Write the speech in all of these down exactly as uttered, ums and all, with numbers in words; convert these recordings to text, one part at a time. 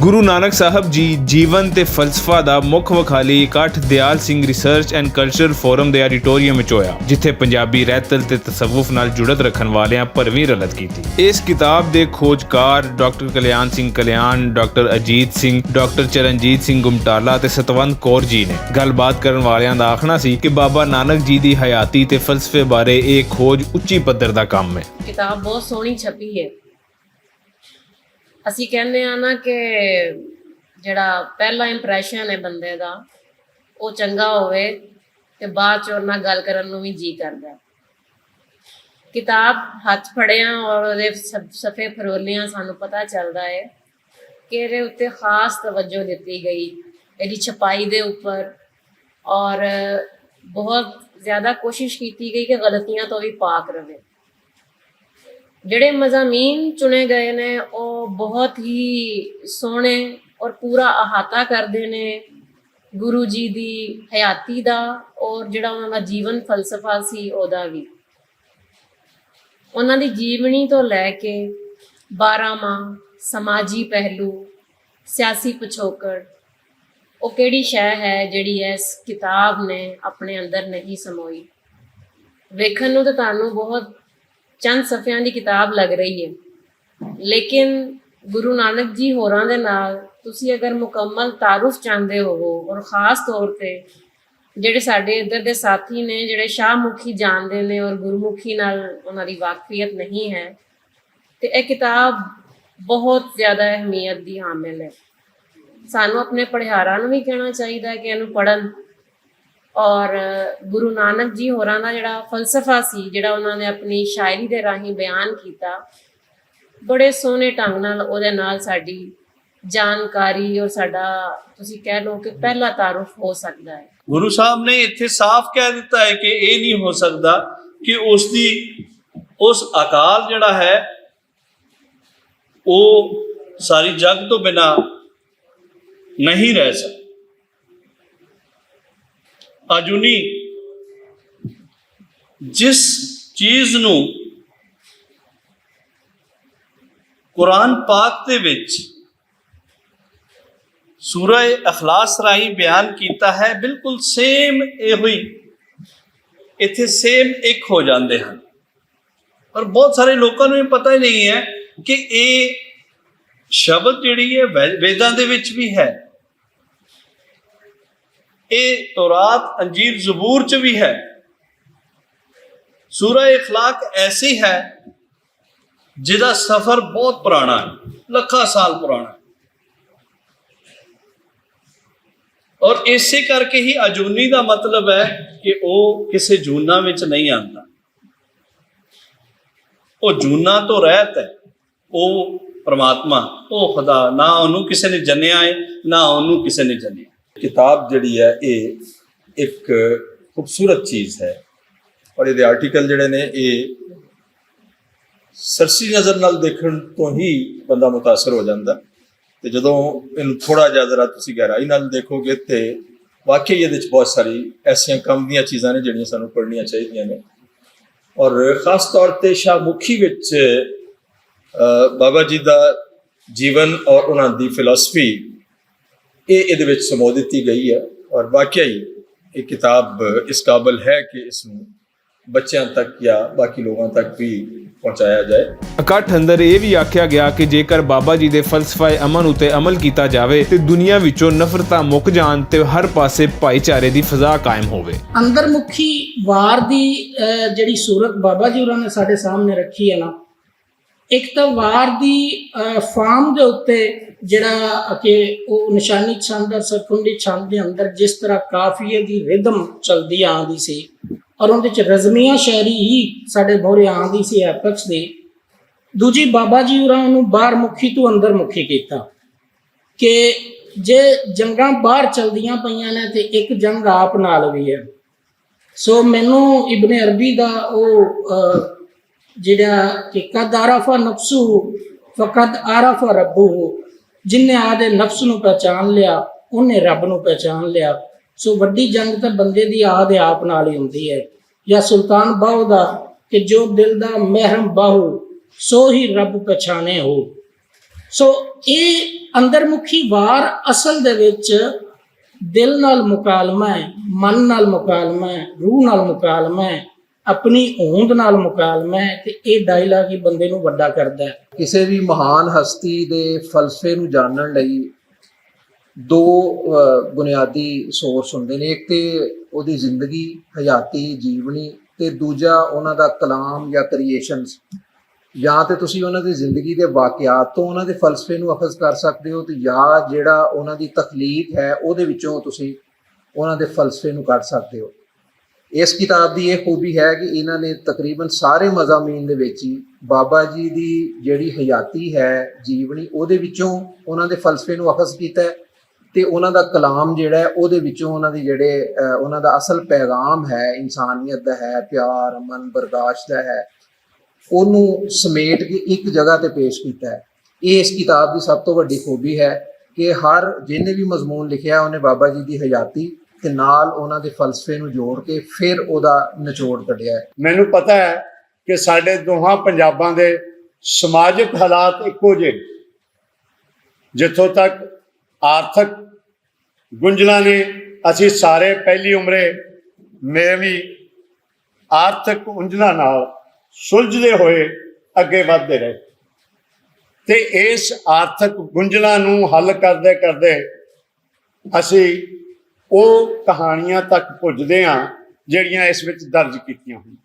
گرو نانک صاحب جی جیون تے فلسفہ دا مکھ وکھالی اکٹھ Dyal Singh research and cultural forum دے آڈیٹوریم وچ ہویا، جتھے پنجابی رہتل تے تصوف نال جڑت رکھن والیاں بھرویں رلت کیتی۔ اس کتاب دے کھوجکار ڈاکٹر کلیان سنگھ کلیان، ڈاکٹر اجیت سنگھ، ڈاکٹر چرنجیت سنگھ گمٹالا تے ستونت کور جی نے گل بات کرن والیاں دا آکھنا سی کہ بابا نانک جی دی حیاتی تے فلسفے بارے ایک کھوج اچی پدر دا کم ہے۔ کتاب بہت سوہنی چھپی ہے۔ اسی کہنے ہاں نا کہ جڑا پہلا امپریشن ہے بندے دا، او چنگا ہوئے تے بعد چ انہاں گل کرن نوں وی جی کردا ہے۔ کتاب ہتھ پھڑیاں اور اودے صف- صفحے پھرولیاں سانوں پتہ چلدا ہے کہ ایہدے اُتے خاص توجہ دتی گئی، ایہدی چھپائی دے اُپر، اور بہت زیادہ کوشش کیتی گئی کہ غلطیاں تو وی پاک رہے۔ جڑے مضامین چنے گئے نے، او بہت ہی سوہنے اور پورا احاطہ کردے نے گرو جی دی حیاتی دا، اور جڑا انہاں دا جیون فلسفہ سی، اوہدا وی۔ انہاں دی جیونی توں لے کے بارہماں، سماجی پہلو، سیاسی پچھوکڑ، او کیہڑی شے ہے جڑی اس کتاب نے اپنے اندر نہیں سموئی؟ ویکھن نوں تے تانوں بہت چند صفحیاں دی کتاب لگ رہی ہے، لیکن گرو نانک جی ہوراں دے نال تسی اگر مکمل تعارف چاہندے ہوو، اور خاص طور تے جڑے ساڈے ادھر دے ساتھی نے جڑے شاہ مکھی جاندے نے اور گرو مکھی نال انہاں دی واقفیت نہیں ہے، تے اے کتاب بہت زیادہ اہمیت دی حامل ہے۔ سانوں اپنے پڑھیاراں نوں وی کہنا چاہیدا ہے کہ اینوں پڑھن۔ اور گرو نانک جی ہوراں دا جڑا فلسفہ سی، جڑا انہاں نے اپنی شاعری دے راہیں بیان کیتا، بڑے سوہنے ڈھنگ نال اودے نال ساڈی جانکاری اور ساڈا، تسی کہہ لو کہ پہلا تعارف ہو سکدا ہے۔ گرو صاحب نے اتھے صاف کہہ دتا ہے کہ اے نہیں ہو سکدا کہ اس دی، اس اکال جڑا ہے، او ساری جگ تو بنا نہیں رہ سکدا۔ اجونی جس چیز نو قرآن پاک دے وچ سورہ اخلاص راہی بیان کیتا ہے، بالکل سیم ایہو ہی اتھے سیم ایک ہو جاندے ہن۔ پر بہت سارے لوکاں نوں یہ پتہ ہی نہیں ہے کہ یہ شبد جڑی ہے وے- ویداں دے وچ بھی ہے، یہ تورات، انجیل، زبور چ بھی ہے۔ سورہ اخلاق ایسی ہے جدا سفر بہت پرانا ہے، لکھاں سال پرانا ہے۔ اور اسی کر کے ہی اجونی دا مطلب ہے کہ وہ کسی جونا وچ نہیں آتا، وہ جونا تو رہت ہے۔ وہ پرماتما، وہ خدا، نہ انہوں کسی نے جنیا ہے، نہ انہوں کسی نے جنیا۔ کتاب جڑی ہے، یہ ایک خوبصورت چیز ہے، اور یہ آرٹیکل جڑے نے، یہ سرسی نظر نال دیکھن تو ہی بندہ متاثر ہو جاندا۔ تے جدوں اینوں تھوڑا جہا ذرا تسی گہرائی نال دیکھو گے، تے واقعی یہ بہت ساری ایسیاں کم دیاں چیزاں نے جڑیاں سانوں پڑھنیاں چاہیدیاں نے۔ اور خاص طور تے شاہ مکھی وچ، آ، بابا جی دا جیون اور انہاں دی فلسفی، یہ ادھے وچ سمو دتی گئی ہے۔ اور واقعی یہ کتاب اس قابل ہے کہ اس نوں بچیاں تک یا باقی لوگاں تک بھی پہنچایا جائے۔ اکٹھ اندر یہ بھی آکھیا گیا کہ جیکر بابا جی دے فلسفہ امن اتے عمل کیتا جاوے تے دنیا وچوں نفرتاں مک جان تے ہر پاسے بھائی چارے دی فضا قائم ہووے۔ اندر مکھی وار دی، اہ، جڑی صورت بابا جی ہوراں نے ساڈے سامنے رکھی ہے نا، ایک تاں وار دی، آ، فارم دے اُتے جڑا کہ او نشانی چھند اور سرکنڈی چھند دے اندر جس طرح قافیے دی ردم چلدی آندی سی اور اُندے چ رزمیہ شاعری ہی ساڈے مورے آندی سی ایپکس دی۔ دوجی بابا جی ہوراں اُنہوں باہر مکھی توں اندر مکھی کیتا کہ جے جنگاں باہر چلدیاں پئیاں نے تے ایک جنگ آپ نال وی ہے۔ سو مینوں ابن عربی دا او، آ، جڑا کہ قد عرف نفسہ فقد عرف ربہ، جن نے آدے نفس نو پہچان لیا، انہیں رب نو پہچان لیا۔ سو وڈی جنگ تے بندے دی آدے آپ نال ہی ہوندی ہے۔ یا سلطان باہو دا کہ جو دل دا محرم باہو، سو ہی رب پہچانے ہو۔ سو، یہ اندر مکھی وار اصل دے وچ دل نال مکالمہ ہے، من نال مکالمہ ہے، روح نال مکالمہ ہے، اپنی ہوند نال مکالمہ ہے، تے اے ڈائیلاگ ہی بندے نوں وڈا کردا ہے۔ کسے وی مہان ہستی دے فلسفے نوں جانن لئی دو، اہ، بنیادی سورس ہوندے نے۔ ایک تے اوہدی زندگی، حیاتی، جیونی، تے دوجا انہاں دا کلام یا کریئیشنز۔ یا تے تسی انہاں دی زندگی دے واقعات توں انہاں دے فلسفے نوں اخذ کر سکدے ہو، تے یا جیہڑا انہاں دی تخلیق ہے اوہدے وچوں تسی انہاں دے فلسفے نوں کڈ سکدے ہو۔ اس کتاب دی ایہہ خوبی ہے کہ انہاں نے تقریبا سارے مضامین دے وچ ہی بابا جی دی جیہڑی حیاتی ہے، جیونی، اوہدے وچوں انہاں دے فلسفے نوں اخذ کیتا ہے، تے انہاں دا کلام جیہڑا ہے اوہدے وچوں انہاں دی جیہڑے انہاں دا اصل پیغام ہے، انسانیت دا ہے، پیار، امن، برداشت دا ہے، اوہنوں سمیٹ کے اک جگہ تے پیش کیتا ہے۔ ایہہ اس کتاب دی سب توں وڈی خوبی ہے کہ ہر جنہیں وی مضمون لکھیا انہیں بابا جی دی حیاتی تے نال انہاں دے فلسفے نوں جوڑ کے فیر اوہدا نچوڑ کڈیا ہے۔ مینوں پتہ ہے کہ ساڈے دوہاں پنجاباں دے سماجک حالات اکو جے، جتھوں تک آرتھک گنجنا نے، اسی سارے پہلی عمرے میں وی آرتھک گنجنا نال سلجھدے ہوئے اگے ودھدے رہے، تے اس آرتھک گنجنا نوں حل کردے کردے اسی او کہانیاں تک پجدے ہاں جڑیاں اس وچ درج کیتیاں ہوئیاں۔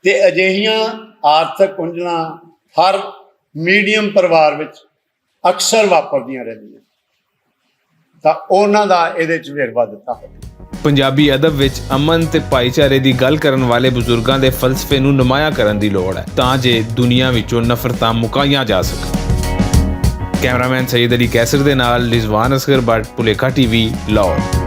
تے اجہیاں آرتھک گنجنا ہر میڈیم پروار وچ اکثر واپردیاں رہندیاں، تاں انہاں دا ایہدے چ ویروا دتا ہویا۔ پنجابی ادب وچ امن تے بھائی چارے دی گل کرن والے بزرگاں دے فلسفے نوں نمایاں کرن دی لوڑ ہے، تاں جے دنیا وچوں نفرتاں مکائیاں جا سکن۔ کیمرامین سید علی قیصر دے نال رضوان اصغر بٹ، پلیکھا ٹی وی، لاہور۔